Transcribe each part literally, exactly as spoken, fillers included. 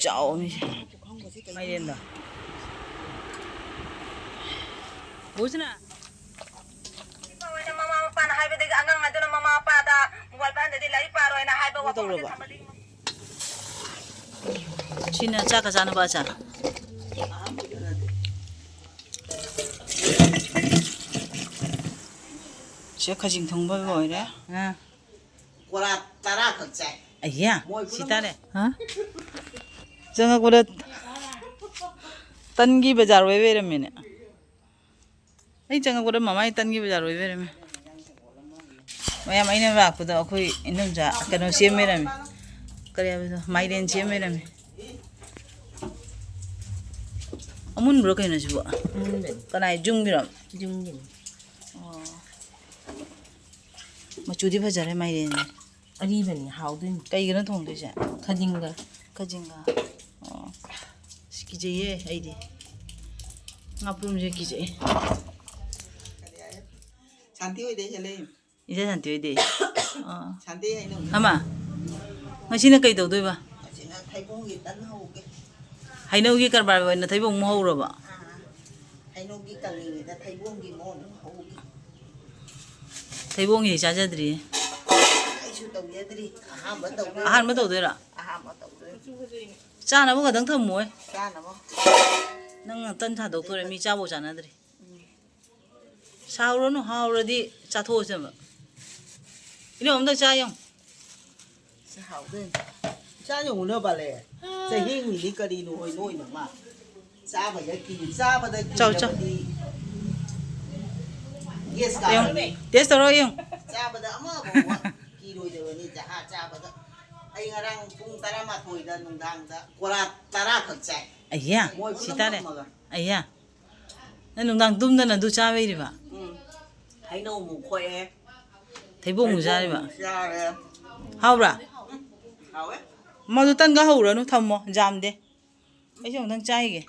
ꯆꯥꯎꯅꯤ꯫ ꯃꯥꯏꯔꯦꯟꯗꯣ꯫ ꯕꯨꯁꯅ꯫ ꯃꯃꯥ ꯃꯄꯥꯅ ꯍꯥꯏꯕꯗꯒꯤ ꯑꯉꯥꯡ ꯑꯗꯨꯅ ꯃꯃꯥ ꯃꯄꯥꯗ ꯃꯣꯕꯥꯏꯜ ꯄꯥꯏꯍꯟꯗꯗꯤ ꯂꯥꯏꯔꯤꯛ ꯄꯥꯔꯣꯏꯅ ꯍꯥꯏꯕ ꯀꯩꯅꯣ ꯋꯥꯐꯝ ꯑꯁꯤ ꯇꯧꯔꯕ? ꯊꯝꯕꯗꯒꯤ ꯁꯤꯅ ꯆꯥꯛꯀ ꯆꯥꯅꯕ ꯑꯆꯥꯔ꯫ ꯁꯤ ꯈꯖꯤꯡ ꯊꯣꯡꯕ ꯂꯣꯏꯔꯦ꯫ ꯑꯥ꯫ ꯕꯣꯔꯥ ꯇꯔꯥ ꯈꯛ ꯆꯥꯏ꯫ ꯑꯌꯥ, ꯃꯣꯏ ꯁꯤ ꯄꯨꯝꯅꯃꯛ꯫ ꯇꯥꯔꯦ꯫ ꯍꯥ? ꯆꯪꯉꯛꯄꯗ ꯇꯟꯒꯤ ꯕꯖꯥꯔ ꯑꯣꯏ ꯂꯩꯔꯝꯃꯦꯅꯦ꯫ ꯑꯩ ꯆꯪꯉꯛꯄꯗ ꯃꯃꯥꯏ ꯇꯟꯒꯤ ꯕꯖꯥꯔ ꯑꯣꯏ ꯂꯩꯔꯝꯃꯦ꯫ ꯃꯌꯥꯝ, ꯑꯩꯅ ꯂꯥꯛꯄꯗ ꯑꯩꯈꯣꯏ ꯏꯟꯗꯣꯝꯆꯥ ꯀꯩꯅꯣ ꯁꯦꯝ ꯂꯩꯔꯝꯃꯦ꯫ ꯀꯔꯤ ꯍꯥꯏꯕꯗꯣ? ꯃꯥꯏꯔꯦꯟ ꯁꯦꯝ ꯂꯩꯔꯝꯃꯦ꯫ ꯑꯃꯨꯟꯕ꯭ꯔꯣ ꯀꯩꯅꯣ ꯁꯤꯕꯣ? ꯑꯃꯨꯟꯕꯅꯤ꯫ ꯀꯅꯥꯏ, ꯖꯨꯝꯒꯤꯔꯣ? ꯖꯨꯝꯒꯤꯅꯤ꯫ ꯑꯣ꯫ ꯃꯆꯨꯗꯤ ꯐꯖꯔꯦ ꯃꯥꯏꯔꯦꯟꯁꯦ꯫ ꯑꯔꯤꯕꯅꯤ, ꯍꯥꯎꯗꯣꯏꯅꯤ꯫ ꯀꯩꯒꯅꯣ ꯊꯣꯡꯗꯣꯏꯁꯦ? ꯈꯖꯤꯡꯒ꯫ ꯈꯖꯤꯡꯒ꯫ ꯑꯣ꯫ ꯑꯁ, ꯀꯤꯖꯩꯌꯦ ꯑꯩꯗꯤ꯫ ꯉꯥꯄ꯭ꯔꯨꯝꯁꯦ ꯀꯤꯖꯩ꯫ ꯁꯥꯟꯇꯤ ꯍꯣꯏꯗꯩ ꯍꯦꯜꯂꯦ꯫ ꯏꯆꯦ ꯁꯥꯟꯇꯤ ꯍꯣꯏꯗꯤ? ꯑꯥ꯫ ꯁꯥꯟꯇꯤ ꯍꯩꯅꯧ꯫ ꯑꯃ, ꯉꯁꯤꯅ ꯀꯩ ꯇꯧꯗꯣꯏꯕ? ꯉꯁꯤꯅ ꯊꯩꯕꯣꯡꯒꯤ ꯇꯟ ꯍꯧꯒꯦ꯫ ꯍꯩꯅꯧꯒꯤ ꯀꯔꯕꯥꯔ ꯑꯣꯏꯅ ꯊꯩꯕꯣꯡ ꯑꯃꯨꯛ ꯍꯧꯔꯕ? ꯑꯥ꯫ ꯍꯩꯅꯧꯒꯤ ꯀꯪꯂꯤꯉꯩꯗ ꯊꯩꯕꯣꯡꯒꯤ ꯃꯑꯣꯡ ꯑꯃ ꯍꯧꯒꯦ꯫ ꯊꯩꯕꯣꯡꯒꯤ ꯆꯥꯖꯗ꯭ꯔꯤ꯫ ꯑꯩꯁꯨ ꯇꯧꯖꯗ꯭ꯔꯤ꯫ ꯑꯍꯥꯟꯕ ꯇꯧꯗꯣꯏꯅꯤ꯫ ꯑꯍꯥꯟꯕ ꯇꯧꯗꯣꯏꯔꯣ? ꯑꯍꯥꯟꯕ ꯇꯧꯗꯣꯏꯅꯤ꯫ ꯆꯥꯅꯕ ꯈꯛꯇꯪ ꯊꯝꯃꯣꯏ꯫ ꯆꯥꯅꯕ꯫ ꯅꯪꯅ ꯇꯟ ꯊꯥꯗꯣꯛꯇꯣꯔꯦ, ꯃꯤ ꯆꯥꯕꯧ ꯆꯥꯅꯗ꯭ꯔꯤ꯫ ꯎꯝ꯫ ꯁꯥꯎꯔꯅꯨ, ꯍꯥꯎꯔꯗꯤ ꯆꯥꯊꯣꯛꯑꯁꯦꯕ꯫ ꯏꯅꯦ, ꯑꯝꯇ ꯆꯥ ꯌꯦꯡꯉꯨ꯫ ꯁꯤ ꯍꯥꯎꯗꯣꯏꯅꯤ꯫ ꯆꯥ ꯌꯦꯡꯉꯨꯅ ꯕꯥꯂꯦ꯫ ꯆꯍꯤ ꯍꯤꯡꯉꯤꯅꯤ ꯀꯔꯤꯅꯣ ꯍꯣꯏ ꯅꯣꯏꯅ ꯃꯥ꯫ ꯆꯥꯕꯗ ꯀꯤ-, ꯆꯥꯕꯗ ꯆꯥꯎ, ꯆꯥꯎ꯫ ꯀꯤꯔꯕꯗꯤ ꯒꯦꯁ ꯌꯦꯡꯉꯨ, ꯀꯥꯔꯅꯤ꯫ ꯇꯦꯁ ꯇꯧꯔꯣ ꯌꯦꯡꯉꯨ꯫ ꯆꯥꯕꯗ ꯑꯃꯐꯥꯎꯕ ꯀꯤꯔꯣꯏꯗꯕꯅꯤ ꯖꯍꯥ ꯆꯥꯕꯗ꯫ ꯑꯩ ꯉꯔꯥꯡ ꯄꯨꯡ ꯇꯔꯥꯃꯥꯊꯣꯏꯗ ꯅꯨꯡꯗꯥꯡꯗ ꯀꯣꯔꯥ ꯇꯔꯥ ꯈꯛ ꯆꯥꯏ꯫ ꯑꯌꯥ, ꯃꯣꯏ ꯁꯤ ꯄꯨꯝꯅꯃꯛ ꯇꯥꯔꯦ꯫ ꯊꯝꯃꯒ꯫ ꯑꯌꯥ꯫ ꯅꯪ ꯅꯨꯡꯗꯥꯡ ꯇꯨꯝꯗꯅ ꯑꯗꯨ ꯆꯥꯕꯩꯔꯤꯕ? ꯎꯝ꯫ ꯍꯩꯅꯧ ꯑꯃꯨꯛ ꯈꯣꯛꯑꯦ꯫ ꯊꯩꯕꯣꯡ ꯑꯃꯨꯛ ꯆꯥꯔꯤꯕ? ꯆꯥꯔꯦ꯫ ꯍꯥꯎꯕ꯭ꯔꯥ? ꯎꯝ꯫ ꯍꯥꯎꯋꯦ꯫ ꯃꯗꯨ ꯇꯟꯒ ꯍꯧꯔꯅꯨ, ꯊꯝꯃꯣ, ꯖꯥꯝꯗꯦ꯫ ꯑꯩꯁꯨ ꯑꯃꯨꯛꯇꯪ ꯆꯥꯏꯒꯦ꯫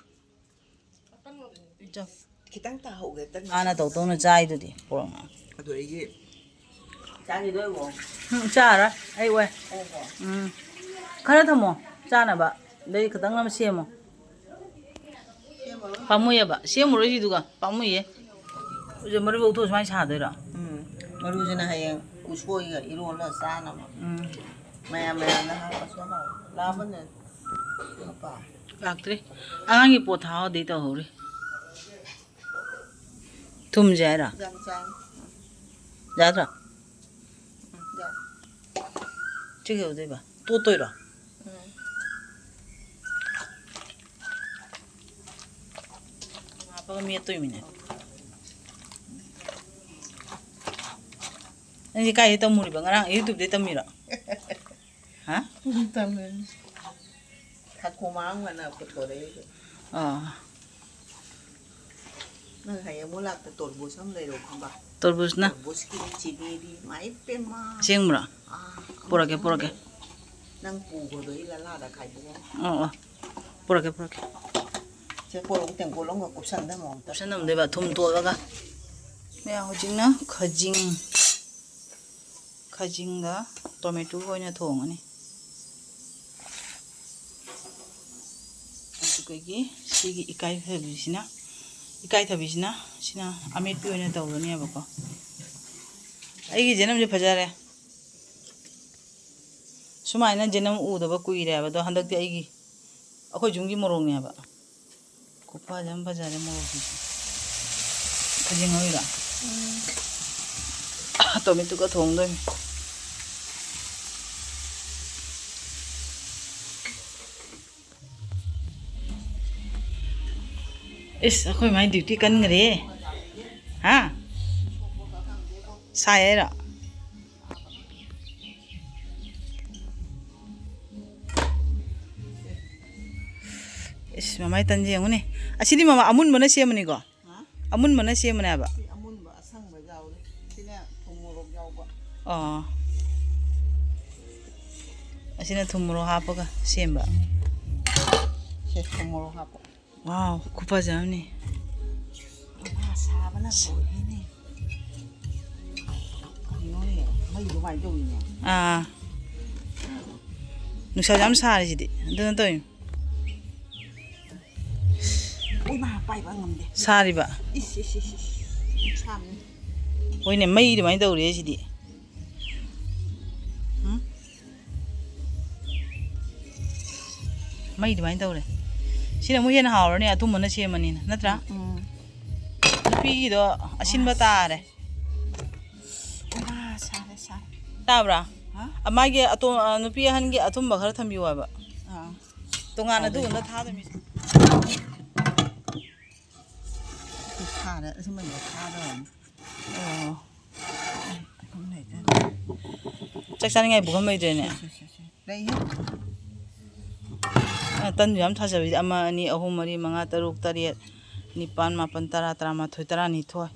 ꯆꯥꯎ꯫ ꯈꯤꯇꯪ ꯇꯥꯍꯧꯒꯦ, ꯇꯟ ꯍꯥꯟꯅ ꯇꯧ ꯇꯧꯅ ꯆꯥꯏꯗꯨꯗꯤ, ꯄꯨꯔꯛꯅ꯫ ꯑꯗꯨ ꯑꯩꯒꯤ ꯆꯥꯈꯤꯗꯣꯏꯕꯣ? ꯎꯝ, ꯆꯥꯔꯣꯏ꯫ ꯑꯩ ꯑꯣꯏ꯫ ꯑꯣ, ꯑꯣ꯫ ꯎꯝ꯫ ꯈꯔ ꯊꯝꯃꯣ, ꯆꯥꯅꯕ꯫ ꯑꯗꯩ ꯈꯤꯇꯪ ꯑꯃ ꯁꯦꯝꯃꯣ꯫ ꯄꯥꯝꯃꯨꯏꯌꯦꯕ꯫ ꯁꯦꯝꯃꯨꯔꯣꯏꯁꯤꯗꯨꯒ꯫ ꯄꯥꯝꯃꯨꯏꯌꯦ꯫ ꯍꯧꯖꯤꯛ ꯃꯔꯨ ꯂꯧꯊꯣꯛꯑ ꯁꯨꯃꯥꯏꯅ ꯁꯥꯗꯣꯏꯔꯣ? ꯎꯝ꯫ ꯃꯔꯨꯁꯤꯅ ꯍꯌꯦꯡ ꯎꯁꯣꯏꯒ ꯏꯔꯣꯜꯂ ꯆꯥꯅꯕ꯫ ꯎꯝ꯫ ꯃꯌꯥꯝ ꯃꯌꯥꯝꯅ ꯍꯥꯞꯄꯁꯨ ꯍꯥꯎ꯫ ꯂꯥꯛꯑꯕꯅꯦ꯫ ꯃꯄꯥ꯫ ꯂꯥꯛꯇ꯭ꯔꯤ꯫ ꯑꯉꯥꯡꯒꯤ ꯄꯣꯠ ꯊꯥꯍꯧꯗꯦ ꯇꯧꯍꯧꯔꯤ꯫ ꯊꯨꯝꯁꯦ ꯍꯥꯏꯔꯣ? ꯌꯥꯝ ꯆꯥꯏ꯫ ꯌꯥꯗ꯭ꯔꯣ? ꯎꯝ, ꯌꯥꯏ꯫ ꯁꯤ ꯀꯩꯗꯧꯗꯣꯏꯕ? ꯇꯣꯠꯇꯣꯏꯔꯣ? ꯎꯝ꯫ ꯍꯥꯞꯄꯒ ꯃꯦꯠꯇꯣꯏꯃꯤꯅꯦ꯫ ꯅꯪꯗꯤ ꯀꯥꯏꯗꯩ ꯇꯝꯃꯨꯔꯤꯕ? ꯉꯔꯥꯡ YouTube-ꯇꯩ ꯇꯝꯃꯤꯔꯣ? ꯍꯥ? ꯇꯝꯃꯤꯅꯤ꯫ ꯊꯛꯈꯣ ꯃꯥꯡꯉꯅ ꯄꯨꯊꯣꯔꯛꯏꯗꯣ꯫ ꯑꯥ꯫ ꯅꯪ ꯍꯌꯦꯡ ꯑꯃꯨꯛ ꯂꯥꯛꯇ ꯇꯣꯔꯕꯨꯖ ꯑꯃ ꯂꯩꯔꯛꯑꯣ ꯈꯪꯕ? ꯇꯣꯔꯕꯨꯖꯅ? ꯇꯣꯔꯕꯨꯖꯀꯤ ꯆꯤꯅꯤꯗꯤ ꯃꯥꯏ ꯄꯦꯝꯃ꯫ ꯑꯁꯦꯡꯕ꯭ꯔꯣ? ꯑꯥ, ꯄꯨꯔꯛꯀꯦ, ꯑꯃꯨꯛ ꯄꯨꯔꯛꯀꯦ꯫ ꯅꯪ ꯄꯨꯈꯣꯗꯣ ꯑꯩ ꯂꯂꯥꯗ ꯈꯥꯏꯗꯣꯛꯑꯣ꯫ ꯑꯣ, ꯑꯣ꯫ ꯄꯨꯔꯛꯀꯦ, ꯄꯨꯔꯛꯀꯦ꯫ ꯁꯦ ꯄꯣꯔꯛ ꯇꯦꯡꯀꯣꯠ ꯑꯃꯒ ꯀꯨꯞꯁꯟꯗ ꯑꯃꯨꯛ ꯑꯝꯇ꯫ ꯀꯨꯞꯁꯟꯅꯝꯗꯣꯏꯕ ꯊꯨꯝ ꯇꯣꯠꯂꯒ꯫ ꯃꯌꯥꯝ ꯍꯧꯖꯤꯛꯅ ꯈꯖꯤꯡ꯫ ꯈꯖꯤꯡꯒ ꯇꯣꯃꯦꯇꯣꯒ ꯑꯣꯏꯅ ꯊꯣꯡꯉꯅꯤ꯫ ꯑꯗꯨꯗꯒꯤ ꯁꯤꯒꯤ ꯏꯀꯥꯏꯊꯕꯤꯁꯤꯅ, ꯏꯀꯥꯏꯊꯕꯤꯁꯤꯅ, ꯁꯤꯅ ꯑꯃꯦꯠꯄꯤ ꯑꯣꯏꯅ ꯇꯧꯔꯅꯦꯕꯀꯣ꯫ ꯑꯩꯒꯤ ꯖꯦꯅꯝꯁꯦ ꯐꯖꯔꯦ꯫ ꯁꯨꯃꯥꯏꯅ ꯖꯦꯅꯝ ꯎꯗꯕ ꯀꯨꯏꯔꯦ ꯍꯥꯏꯕ꯫ ꯑꯗꯣ ꯍꯟꯗꯛꯇꯤ ꯑꯩꯒꯤ, ꯑꯩꯈꯣꯏ ꯌꯨꯝꯒꯤ ꯃꯣꯔꯣꯛꯅꯦ ꯍꯥꯏꯕ꯫ ꯈꯨꯐꯖ ꯑꯃ ꯐꯖꯔꯦ ꯃꯣꯔꯣꯛꯁꯤꯁꯨ꯫ ꯈꯖꯤꯡ ꯉꯧꯔꯤꯔꯣ? ꯎꯝ꯫ ꯇꯣꯃꯦꯇꯣꯒ ꯊꯣꯡꯗꯣꯏꯅꯤ꯫ ꯏꯁ, ꯑꯩꯈꯣꯏ ꯃꯥꯏ ꯗ꯭ꯌꯨꯇꯤ ꯀꯟꯈ꯭ꯔꯦ꯫ ꯍꯥ? ꯁꯥꯏ ꯍꯥꯏꯔꯣ? ꯏꯁ, ꯃꯃꯥꯏ ꯇꯟꯁꯦ ꯌꯦꯡꯉꯨꯅꯦ꯫ ꯑꯁꯤꯗꯤ ꯃꯃꯥ ꯑꯃꯨꯟꯕꯅ ꯁꯦꯝꯕꯅꯤꯀꯣ? ꯍꯥ? ꯑꯃꯨꯟꯕꯅ ꯁꯦꯝꯕꯅꯦꯕ꯫ ꯁꯤ ꯑꯃꯨꯟꯕ ꯑꯁꯪꯕ ꯌꯥꯎꯔꯦ꯫ ꯁꯤꯅ ꯊꯨꯝ ꯃꯣꯔꯣꯛ ꯌꯥꯎꯕ꯫ ꯑꯣ꯫ ꯑꯁꯤꯅ ꯊꯨꯝ ꯃꯣꯔꯣꯛ ꯍꯥꯞꯄꯒ ꯁꯦꯝꯕ꯫ ꯁꯦ, ꯊꯨꯝ ꯃꯣꯔꯣꯛ ꯍꯥꯞꯄꯣ꯫ ꯋꯥꯎ, ꯈꯨꯐꯖ ꯑꯃꯅꯤ꯫ ꯃꯊꯥ ꯁꯥꯕꯅ ꯂꯣꯏꯔꯦꯅꯦ꯫ ꯀꯩꯅꯣꯅꯦ, ꯃꯩꯗꯣ ꯀꯃꯥꯏꯅ ꯇꯧꯔꯤꯅꯣ? ꯑꯥ꯫ ꯅꯨꯡꯁꯥꯁꯨ ꯌꯥꯝ ꯁꯥꯔꯤꯁꯤꯗꯤ꯫ ꯑꯗꯨꯅ ꯇꯧꯔꯤꯅꯤ꯫ ꯄꯥꯏꯕ ꯉꯝꯗꯦ꯫ ꯁꯥꯔꯤꯕ? ꯏꯁ, ꯏꯁ, ꯏꯁ, ꯏꯁ꯫ ꯁꯥꯕꯅꯤ꯫ ꯍꯣꯏꯅꯦ, ꯃꯩ ꯑꯗꯨꯃꯥꯏꯅ ꯇꯧꯔꯦ ꯁꯤꯗꯤ꯫ ꯎꯝ? ꯃꯩ ꯑꯗꯨꯃꯥꯏꯅ ꯇꯧꯔꯦ꯫ ꯁꯤꯅ ꯑꯃꯨꯛ ꯍꯦꯟꯅ ꯍꯥꯎꯔꯅꯤ, ꯑꯊꯨꯝꯕꯅ ꯁꯦꯝꯃꯅꯤꯅ, ꯅꯠꯇ꯭ꯔꯥ? ꯎꯝ꯫ ꯅꯨꯄꯤꯒꯤꯗꯣ ꯑꯁꯤꯟꯕ ꯇꯥꯔꯦ꯫ ꯏꯃꯥ, ꯁꯥꯔꯦ, ꯁꯥꯔꯦ꯫ ꯇꯥꯕ꯭ꯔꯥ? ꯍꯥ? ꯑ, ꯃꯥꯒꯤ ꯑꯇꯣ-, ꯑ, ꯅꯨꯄꯤ ꯑꯍꯟꯒꯤ ꯑꯊꯨꯝꯕ ꯈꯔ ꯊꯝꯕꯤꯌꯨ ꯍꯥꯏꯕ꯫ ꯑꯥ꯫ ꯇꯣꯉꯥꯟꯅ ꯁꯥꯔꯦ꯫ ꯑꯗꯨꯒꯨꯝꯕ ꯊꯥꯗꯕꯤ꯫ ꯁꯥꯔꯦ, ꯑꯁꯨꯝꯕꯗ ꯊꯥꯗꯕꯅꯤ꯫ ꯑꯣ꯫ ꯆꯥꯛ ꯆꯥꯅꯤꯡꯉꯥꯏ ꯄꯨꯈꯝ ꯂꯩꯇ꯭ꯔꯦꯅꯦ꯫ ꯁꯦ, ꯁꯦ, ꯁꯦ, ꯁꯦ꯫ ꯂꯩꯍꯦ꯫ ꯑ, ꯇꯟꯁꯨ ꯌꯥꯝ ꯊꯥꯖꯕꯤꯗꯤ꯫ ꯑꯃ, ꯑꯅꯤ, ꯑꯍꯨꯝ, ꯃꯔꯤ, ꯃꯉꯥ, ꯇꯔꯨꯛ, ꯇꯔꯦꯠ, ꯅꯤꯄꯥꯟ, ꯃꯥꯄꯟ, ꯇꯔꯥ, ꯇꯔꯥꯃꯥꯊꯣꯏ, ꯇꯔꯥꯅꯤꯊꯣꯏ꯫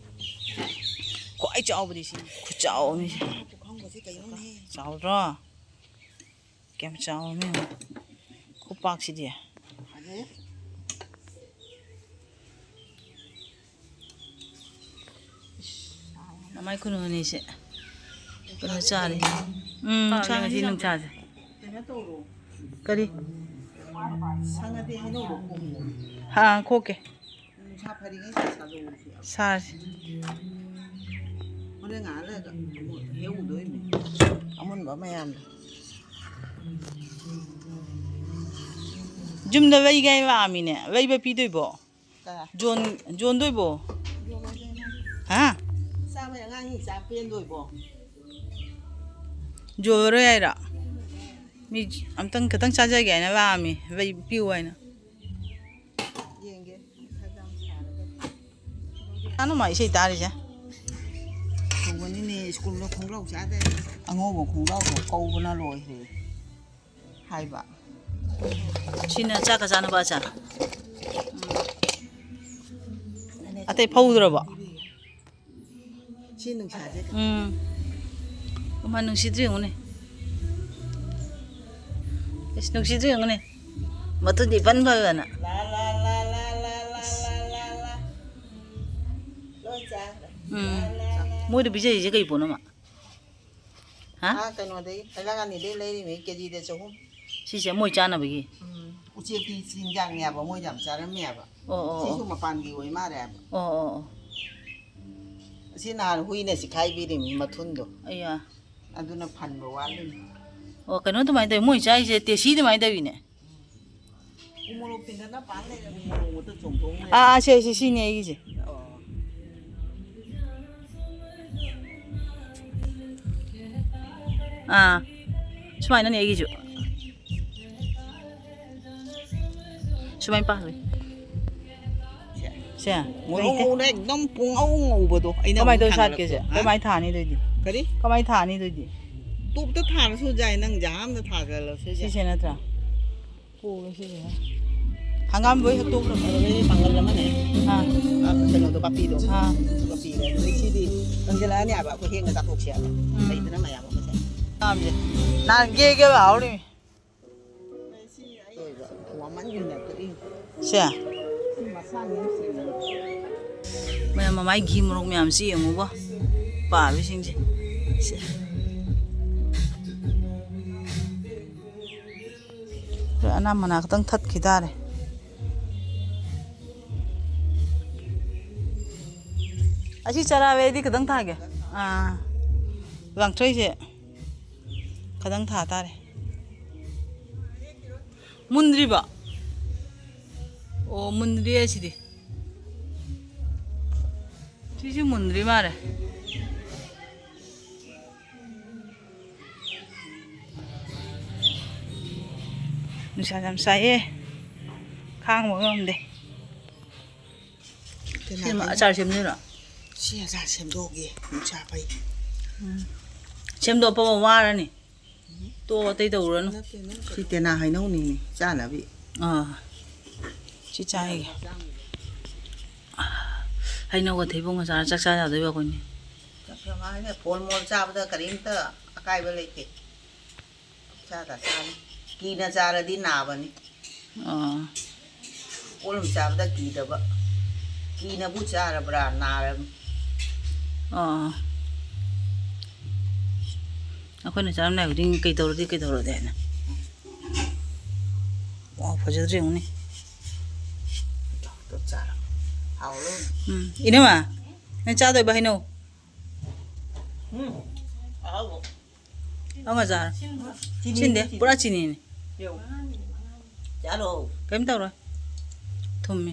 ꯈ꯭ꯋꯥꯏ ꯆꯥꯎꯕꯗꯤ ꯁꯤꯅꯤ꯫ ꯈꯨꯆꯥꯎ ꯑꯃꯅꯤ꯫ ꯄꯨꯈꯝꯒꯁꯦ ꯀꯩꯅꯣꯅꯦꯍꯦ꯫ ꯆꯥꯎꯗ꯭ꯔꯣ? ꯀꯌꯥꯝ ꯆꯥꯎꯔꯝꯃꯤ ꯌꯦꯡꯉꯣ꯫ ꯈꯨꯄꯥꯛꯁꯤꯗꯤ꯫ ꯐꯖꯩ꯫ ꯃꯃꯥꯏ ꯈꯨꯅꯨ ꯑꯅꯤꯁꯦ ꯀꯩꯅꯣ ꯆꯥꯔꯤ꯫ ꯎꯝ, ꯁꯥꯡꯉꯦ ꯁꯤ ꯅꯨꯡꯁꯥꯁꯦ꯫ ꯀꯩꯅꯣ ꯇꯧꯔꯣ꯫ ꯀꯔꯤ? ꯁꯪꯉꯗꯤ ꯍꯩꯅꯧꯗꯣ ꯈꯣꯛꯑꯣ꯫ ꯍꯥ, ꯈꯣꯛꯀꯦ꯫ ꯅꯨꯡꯁꯥ ꯐꯔꯤꯉꯩꯗ ꯆꯥꯗꯣꯛꯑꯣ꯫ ꯁꯥꯔꯁꯤ꯫ ꯍꯣꯔꯦꯟ ꯉꯥꯏꯍꯥꯛ ꯂꯩꯔꯒ ꯑꯃꯨꯛ ꯍꯦꯛꯎꯗꯣꯏꯅꯦ꯫ ꯑꯃꯨꯟꯕ ꯃꯌꯥꯝꯗꯣ꯫ ꯌꯨꯝꯗ ꯂꯩꯒꯦ ꯂꯥꯛꯑꯃꯤꯅꯦ꯫ ꯂꯩꯕ ꯄꯤꯗꯣꯏꯕꯣ? ꯀꯅꯥ? ꯌꯣꯟ-, ꯌꯣꯟꯗꯣꯏꯕꯣ? ꯌꯣꯜꯂꯣꯏꯗ ꯏꯃꯥ꯫ ꯍꯥ? ꯆꯥꯕꯩ ꯑꯉꯥꯡꯁꯤꯡ ꯆꯥ ꯄꯦꯟꯗꯣꯏꯕꯣ? ꯌꯣꯜꯂꯔꯣꯏ ꯍꯥꯏꯔꯣ? ꯃꯤ ꯑꯝꯇꯪ ꯈꯤꯇꯪ ꯆꯥꯖꯒꯦ ꯍꯥꯏꯅ ꯂꯥꯛꯑꯝꯃꯤ, ꯂꯩ ꯄꯤꯌꯨ ꯍꯥꯏꯅ꯫ ꯌꯦꯡꯒꯦ꯫ ꯀꯅꯥꯅꯣ ꯃꯥ ꯏꯁꯩ ꯇꯥꯔꯤꯁꯦ? ꯀꯧꯕꯅꯤꯅꯦ, ꯁ꯭ꯀꯨꯜꯗ ꯈꯣꯡꯒ꯭ꯔꯥꯎ ꯆꯥꯗꯦ꯫ ꯑꯉꯧꯕ ꯈꯣꯡꯒ꯭ꯔꯥꯎꯗꯣ ꯀꯧꯕꯅ ꯂꯣꯏꯈ꯭ꯔꯦ ꯍꯥꯏꯕ꯫ ꯁꯤꯅ ꯆꯥꯛꯀ ꯆꯥꯅꯕ ꯑꯆꯥꯔ꯫ ꯑꯇꯩ ꯐꯧꯗ꯭ꯔꯕꯣ? ꯁꯤ ꯅꯨꯡꯁꯥꯁꯦ꯫ ꯎꯝ꯫ ꯑꯃ ꯅꯨꯡꯁꯤꯠꯇꯨ ꯌꯦꯡꯉꯨꯅꯦ꯫ ꯏꯁ, ꯅꯨꯡꯁꯤꯠꯇꯨ ꯌꯦꯡꯉꯨꯅꯦ꯫ ꯃꯇꯨꯗꯤ ꯏꯄꯟ ꯐꯗꯅ꯫ ꯂꯥ, ꯂꯥ, ꯂꯥ꯫ ꯂꯣꯏ ꯆꯥꯈ꯭ꯔꯦ꯫ ꯎꯝ꯫ ꯃꯣꯏꯗ ꯄꯤꯖꯔꯤꯁꯦ ꯀꯩ ꯄꯣꯠꯅꯣ, ꯃꯥ? ꯍꯥ? ꯑꯥ, ꯀꯩꯅꯣꯗꯩ, ꯀꯩꯂꯥꯉꯥꯅꯤꯗꯩ ꯂꯩꯔꯤꯃꯤ, ꯀꯦꯖꯤꯗ ꯆꯍꯨꯝ꯫ ꯁꯤꯁꯦ ꯃꯣꯏ ꯆꯥꯅꯕꯒꯤ? ꯎꯝ꯫ ꯎꯆꯦꯛꯀꯤ ꯆꯤꯟꯖꯥꯛꯅꯦꯕ, ꯃꯣꯏ ꯌꯥꯝ ꯆꯥꯔꯝꯃꯦꯕ꯫ ꯑꯣ, ꯑꯣ, ꯁꯤꯁꯨ ꯑꯣ꯫ ꯃꯄꯥꯟꯒꯤ ꯑꯣꯏ ꯃꯥꯜꯂꯦ ꯍꯥꯏꯕ꯫ ꯑꯣ, ꯑꯣ, ꯑꯣ꯫ ꯑꯁꯤ ꯅꯍꯥꯟ ꯍꯨꯏꯅ ꯁꯤꯈꯥꯏꯕꯤꯔꯤꯃꯤ ꯃꯊꯨꯟꯗꯣ꯫ ꯑꯌꯥ꯫ ꯑꯗꯨꯅ ꯐꯟꯕ ꯋꯥꯠꯂꯤꯅꯤ꯫ ꯑꯣ, ꯀꯩꯅꯣ ꯑꯗꯨꯃꯥꯏꯅ ꯇꯧꯋꯤ꯫ ꯃꯣꯏ ꯆꯥꯏꯁꯦ ꯇꯦꯁꯤ ꯑꯗꯨꯃꯥꯏꯅ ꯇꯧꯋꯤꯅꯦ꯫ ꯎ ꯃꯣꯔꯣꯛ ꯐꯤꯡꯒꯠꯅ ꯄꯥꯟ ꯂꯩꯔꯦ꯫ ꯎ ꯃꯣꯔꯣꯛ ꯃꯇꯨ ꯆꯣꯡꯊꯣꯛ ꯂꯩꯔꯦ꯫ ꯑꯥ, ꯑꯥ, ꯁꯦ, ꯁꯦ, ꯁꯤꯅꯦ ꯑꯩꯒꯤꯁꯦ꯫ ꯑꯣ꯫ ꯑꯥ, ꯁꯨꯃꯥꯏꯅꯅꯦ ꯑꯩꯒꯤꯁꯨ꯫ ꯁꯨꯃꯥꯏꯅ ꯄꯥꯜꯂꯤ꯫ ꯁꯦ꯫ ꯁꯦ, ꯉꯧꯔꯣꯛ ꯂꯩꯇꯦ꯫ ꯉꯧꯅ ꯑꯦꯛꯗꯝ ꯄꯨꯡꯉꯧ ꯉꯧꯕꯗꯣ꯫ ꯑꯩꯅ ꯀꯃꯥꯏꯅ ꯑꯃꯨꯛ ꯇꯧꯔ ꯊꯥꯡꯒꯠꯂꯛꯄꯗꯣ꯫ ꯁꯥꯠꯀꯦꯁꯦ? ꯍꯥ? ꯀꯃꯥꯏꯅ ꯊꯥꯅꯤ ꯑꯗꯨꯏꯗꯤ? ꯀꯔꯤ? ꯀꯃꯥꯏꯅ ꯊꯥꯅꯤ ꯑꯗꯨꯏꯗꯤ? ꯇꯣꯞꯇ ꯊꯥꯔꯁꯨ ꯌꯥꯏ, ꯅꯪ ꯖꯍꯥꯝꯗ ꯊꯥꯖꯜꯂꯁꯨ ꯌꯥꯏ꯫ ꯁꯤꯁꯦ ꯅꯠꯇ꯭ꯔꯥ? ꯄꯨꯒꯦ ꯁꯤꯁꯦ꯫ ꯍꯪꯒꯥꯝ ꯂꯣꯏ ꯍꯦꯛꯇꯣꯛꯈ꯭ꯔꯕ? ꯑꯗꯨꯗꯩ ꯄꯥꯡꯒꯜ ꯑꯃꯅꯦ꯫ ꯑꯥ꯫ ꯑꯥ, ꯀꯩꯅꯣꯗꯣ, ꯄꯥꯝꯕꯤꯗꯣ꯫ ꯑꯥ꯫ ꯄꯥꯝꯕꯤꯗꯣ꯫ ꯑꯗꯨꯗꯩ ꯁꯤꯗꯤ ꯀꯪꯁꯤꯜꯂꯛꯑꯅꯤ ꯍꯥꯏꯕ, ꯑꯩꯈꯣꯏ ꯍꯦꯛꯅ ꯆꯥꯊꯣꯛꯁꯦ ꯍꯥꯏꯕ꯫ ꯎꯝ꯫ ꯂꯩꯗꯅ ꯃꯌꯥꯝ ꯑꯃꯁꯦ꯫ ꯍꯪꯒꯥꯝꯁꯦ꯫ ꯅꯍꯥꯟ ꯒꯦ ꯒꯦ ꯂꯥꯎꯔꯤꯃꯤ꯫ ꯁꯦ꯫ ꯃꯌꯥꯝ ꯃꯃꯥꯏ ꯘꯤ ꯃꯣꯔꯣꯛ ꯃꯌꯥꯝꯁꯤ ꯌꯦꯡꯉꯨꯕ꯫ ꯄꯥꯕꯤꯁꯤꯡꯁꯦ꯫ ꯁꯦ꯫ ꯑꯅꯥ ꯃꯅꯥ ꯈꯛꯇꯪ ꯊꯠꯈꯤ ꯇꯥꯔꯦ꯫ ꯑꯁꯤ ꯆꯔꯥꯋꯦꯗꯤ ꯈꯤꯇꯪ ꯊꯥꯒꯦ꯫ ꯑꯥ, ꯂꯥꯡꯊ꯭ꯔꯩꯁꯦ ꯈꯤꯇꯪ ꯊꯥ ꯇꯥꯔꯦ꯫ ꯃꯨꯟꯗ꯭ꯔꯤꯕꯣ? ꯑꯣ, ꯃꯨꯟꯗ꯭ꯔꯤ ꯑꯁꯤꯗꯤ꯫ ꯁꯤꯁꯨ ꯃꯨꯟꯗ꯭ꯔꯤ ꯃꯥꯜꯂꯦ꯫ ꯅꯨꯡꯁꯥ ꯌꯥꯝ ꯁꯥꯏꯌꯦ, ꯈꯥꯡꯕ ꯉꯝꯗꯦ꯫ ꯀꯅꯥ ꯁꯤ ꯀꯅꯥ? ꯑꯆꯥꯔ ꯁꯦꯝꯗꯣꯏꯔꯣ? ꯁꯤ ꯑꯆꯥꯔ ꯁꯦꯝꯗꯣꯛꯑꯒꯦ, ꯅꯨꯡꯁꯥ ꯐꯩ꯫ ꯎꯝ꯫ ꯁꯦꯝꯗꯣꯛꯄ ꯋꯥꯔꯅꯤ꯫ ꯇꯣ, ꯑꯇꯩ ꯇꯧꯔꯨꯔꯅꯨ꯫ ꯅꯠꯇꯦ, ꯅꯪ ꯁꯤ ꯇꯦꯅꯥ ꯍꯩꯅꯧꯅꯤꯅꯦ, ꯆꯥꯅꯕꯤ꯫ ꯑꯥ꯫ ꯁꯤ ꯆꯥꯏꯒꯦ꯫ ꯍꯩꯅꯧꯒ ꯊꯩꯕꯣꯡꯒ ꯆꯥꯔ ꯆꯥꯛ ꯆꯥ ꯌꯥꯗꯣꯏꯕ ꯑꯩꯈꯣꯏꯅꯤ꯫ ꯆꯥꯛ ꯆꯥ ꯍꯥꯏꯅ ꯐꯣꯜ ꯃꯣꯜ ꯆꯥꯕꯗ ꯀꯔꯤꯝꯇ ꯑꯀꯥꯏꯕ ꯂꯩꯇꯦ꯫ ꯆꯥꯗ ꯆꯥꯅꯤ꯫ ꯀꯤꯅ ꯆꯥꯔꯗꯤ ꯅꯥꯕꯅꯤ꯫ ꯑꯥ꯫ ꯀꯣꯜ ꯑꯃ ꯆꯥꯕꯗ ꯀꯤꯗꯕ꯫ ꯀꯤꯅꯕꯨ ꯆꯥꯔꯕ꯭ꯔꯥ ꯅꯥꯔꯕꯅꯤ꯫ ꯑꯥ꯫ ꯑꯩꯈꯣꯏꯅ ꯆꯥꯔꯝꯗꯥꯏ ꯈꯨꯗꯤꯡ "ꯀꯩꯗꯧꯔꯒꯦ, ꯀꯩꯗꯧꯔꯒꯦ?" ꯍꯥꯏꯅ꯫ ꯋꯥꯎ, ꯐꯖꯗ꯭ꯔꯥ ꯌꯦꯡꯉꯨꯅꯦ꯫ ꯎꯝ, ꯏꯅꯝꯃ, ꯅꯪ ꯆꯥꯗꯣꯏꯕ ꯍꯩꯅꯧ? ꯎꯝ, ꯑꯍꯥꯎꯕ꯫ ꯑꯃ ꯆꯥꯔꯣ꯫ ꯆꯤꯅꯤ, ꯁꯤꯟꯗꯦ, ꯆꯤꯅꯤ꯫ ꯄꯨꯔꯥ ꯆꯤꯅꯤꯅꯤ꯫ ꯌꯧ꯫ ꯆꯥꯔꯣ꯫ ꯀꯩꯝ ꯇꯧꯔꯣꯏ꯫ ꯊꯨꯝꯃꯤ꯫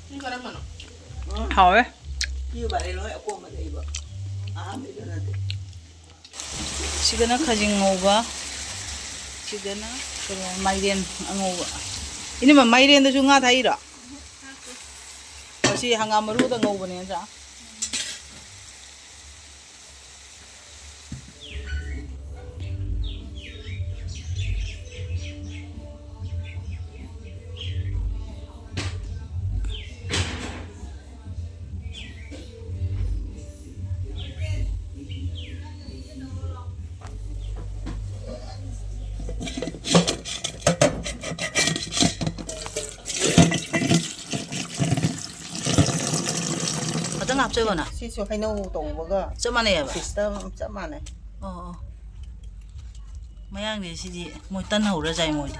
ꯁꯤ ꯀꯔꯝꯕꯅꯣ? ꯍꯥꯎꯋꯦ꯫ ꯁꯤ ꯎꯕꯥꯔꯤ ꯂꯣꯏ ꯑꯀꯣꯝꯕ ꯂꯩꯕ꯫ ꯑꯍꯥꯟꯕꯩꯗꯨ ꯅꯠꯇꯦ꯫ ꯁꯤꯗꯅ ꯈꯖꯤꯡ ꯉꯧꯕ, ꯁꯤꯗꯅ ꯀꯩꯅꯣ, ꯃꯥꯏꯔꯦꯟ ꯑꯉꯧꯕ꯫ ꯏꯅꯝꯃ, ꯃꯥꯏꯔꯦꯟꯗꯁꯨ ꯉꯥ ꯊꯥꯛꯏꯔꯣ? ꯃꯁꯤ ꯍꯪꯒꯥꯝ ꯃꯔꯨꯗ ꯉꯧꯕꯅꯦ ꯅꯠꯇ꯭ꯔꯥ? ꯈꯇꯪ ꯍꯥꯞꯆꯧꯕꯅ? ꯁꯤꯁꯨ ꯍꯩꯅꯧ ꯇꯧꯕꯒ ꯆꯞ ꯃꯥꯟꯅꯩꯌꯦꯕ? System ꯆꯞ ꯃꯥꯟꯅꯩ꯫ ꯑꯣ, ꯑꯣ꯫ ꯃꯌꯥꯡꯗꯤ ꯁꯤꯗꯤ ꯃꯣꯏ ꯇꯟ ꯍꯧꯔ ꯆꯥꯏ ꯃꯣꯏꯗꯤ꯫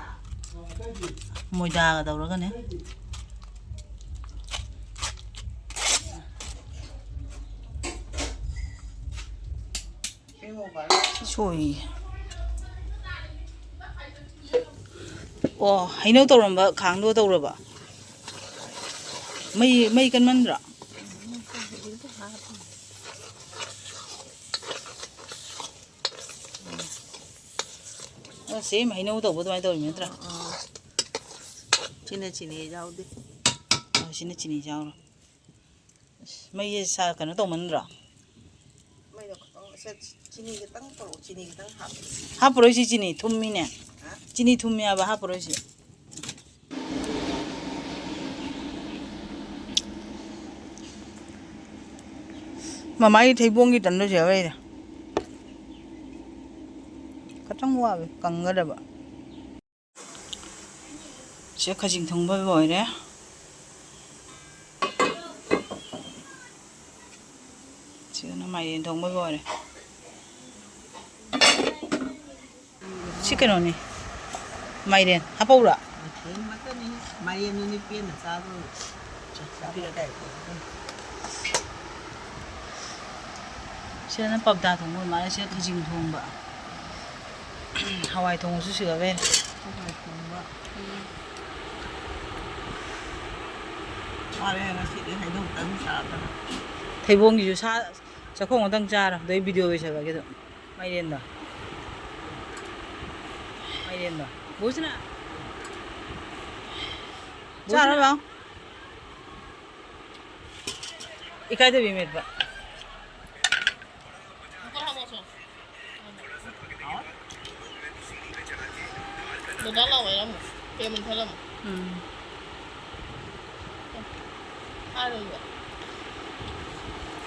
ꯃꯣꯏꯗꯥꯒ ꯇꯧꯔꯒꯅꯦ꯫ ꯁꯣꯏ꯫ ꯑꯣ, ꯍꯩꯅꯧ ꯇꯧꯔꯝꯕ ꯈꯥꯡꯗꯣ ꯇꯧꯔꯕ? ꯃꯩ, ꯃꯩ ꯀꯟꯃꯟꯗ꯭ꯔꯣ? ꯑꯣ, ꯁꯦꯝ ꯍꯩꯅꯧ ꯇꯧꯕ ꯑꯗꯨꯃꯥꯏꯅ ꯇꯧꯔꯤꯃꯤ ꯅꯠꯇ꯭ꯔꯥ? ꯑꯥ꯫ ꯁꯤꯅ ꯆꯤꯅꯤ ꯌꯥꯎꯗꯦ꯫ ꯑꯣ, ꯁꯤꯅ ꯆꯤꯅꯤ ꯌꯥꯎꯔꯣ꯫ ꯑꯁ, ꯃꯩꯁꯦ ꯁꯥ-, ꯀꯩꯅꯣ ꯇꯧꯃꯟꯗ꯭ꯔꯣ? ꯃꯩꯗꯣ ꯈꯇꯪ, ꯁꯦ, ꯆꯤꯅꯤ ꯈꯤꯇꯪ ꯇꯧꯔꯛꯑꯣ, ꯆꯤꯅꯤ ꯈꯤꯇꯪ ꯍꯥꯞꯄꯣ꯫ ꯍꯥꯞꯄꯔꯣꯏꯁꯤ ꯆꯤꯅꯤ, ꯊꯨꯝꯃꯤꯅꯦ꯫ ꯍꯥ? ꯆꯤꯅꯤ ꯊꯨꯝꯃꯤ ꯍꯥꯏꯕ, ꯍꯥꯞꯄꯔꯣꯏꯁꯤ꯫ ꯃꯃꯥꯒꯤ ꯊꯩꯕꯣꯡꯒꯤ ꯇꯟꯗꯣ ꯁꯤ ꯌꯥꯎꯔꯛꯏꯅꯦ꯫ ꯈꯇꯪ ꯋꯥꯠꯂꯤ ꯀꯪꯒꯗꯕ꯫ ꯁꯤꯗ ꯈꯖꯤꯡ ꯊꯣꯡꯕ ꯂꯣꯏꯔꯦ꯫ ꯁꯤꯗꯅ ꯃꯥꯏꯔꯦꯟ ꯊꯣꯡꯕ ꯂꯣꯏꯔꯦ꯫ ꯁꯤ ꯀꯩꯅꯣꯅꯤ, ꯃꯥꯏꯔꯦꯟ ꯍꯥꯞꯄꯧꯔꯥ? ꯃꯥꯏꯔꯦꯟ ꯉꯥꯛꯇꯅꯤ꯫ ꯃꯥꯏꯔꯦꯟꯗꯨꯅꯤ ꯄꯦꯟꯅ ꯆꯥꯗꯣꯏ꯫ ꯆꯥꯕ ꯀꯥꯏ ꯇꯧꯗꯣꯏ꯫ ꯁꯤꯗꯅ ꯄꯞꯇꯥ ꯊꯣꯡꯕ ꯑꯣꯏ ꯃꯥꯜꯂꯦ, ꯁꯤꯗ ꯈꯖꯤꯡ ꯊꯣꯡꯕ꯫ ꯍꯋꯥꯏ ꯊꯣꯡꯕꯁꯨ ꯁꯤꯗ ꯂꯩꯔꯦ꯫ ꯍꯋꯥꯏ ꯊꯣꯡꯕ꯫ ꯎꯝ꯫ ꯋꯥꯔꯦ ꯉꯁꯤꯗꯤ ꯍꯩꯅꯧꯇꯪ ꯆꯥꯗꯅ꯫ ꯊꯩꯕꯣꯡꯒꯤꯁꯨ ꯁꯥ ꯆꯥꯛꯈꯣꯝ ꯑꯃꯇꯪ ꯆꯥꯔꯣ, ꯑꯗꯩ ꯚꯤꯗꯤꯑꯣ ꯂꯣꯏꯁꯤꯜꯂꯒꯦ ꯑꯗꯨꯝ꯫ ꯃꯥꯏꯔꯦꯟꯗꯣ꯫ ꯃꯥꯏꯔꯦꯟꯗꯣ꯫ ꯕꯨꯁꯤꯅ꯫ ꯆꯥꯔꯣ ꯂꯥꯎ꯫ ꯏꯀꯥꯏꯗꯕꯤ ꯃꯦꯠꯄ꯫ ꯗꯗꯥ ꯂꯥꯛꯑꯣ ꯍꯥꯏꯔꯝꯃꯣ꯫ ꯐꯦꯟ ꯃꯨꯊꯠꯂꯝꯃꯣ꯫ ꯎꯝ꯫ ꯍꯥꯏꯔꯣꯏꯕ꯫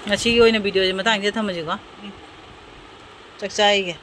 ꯉꯁꯤꯒꯤ ꯑꯣꯏꯅ ꯚꯤꯗꯤꯑꯣꯁꯦ ꯃꯇꯥꯡꯁꯤꯗ ꯊꯝꯃꯁꯤꯀꯣ꯫ ꯎꯝ꯫ ꯆꯥꯛ ꯆꯥꯏꯒꯦ꯫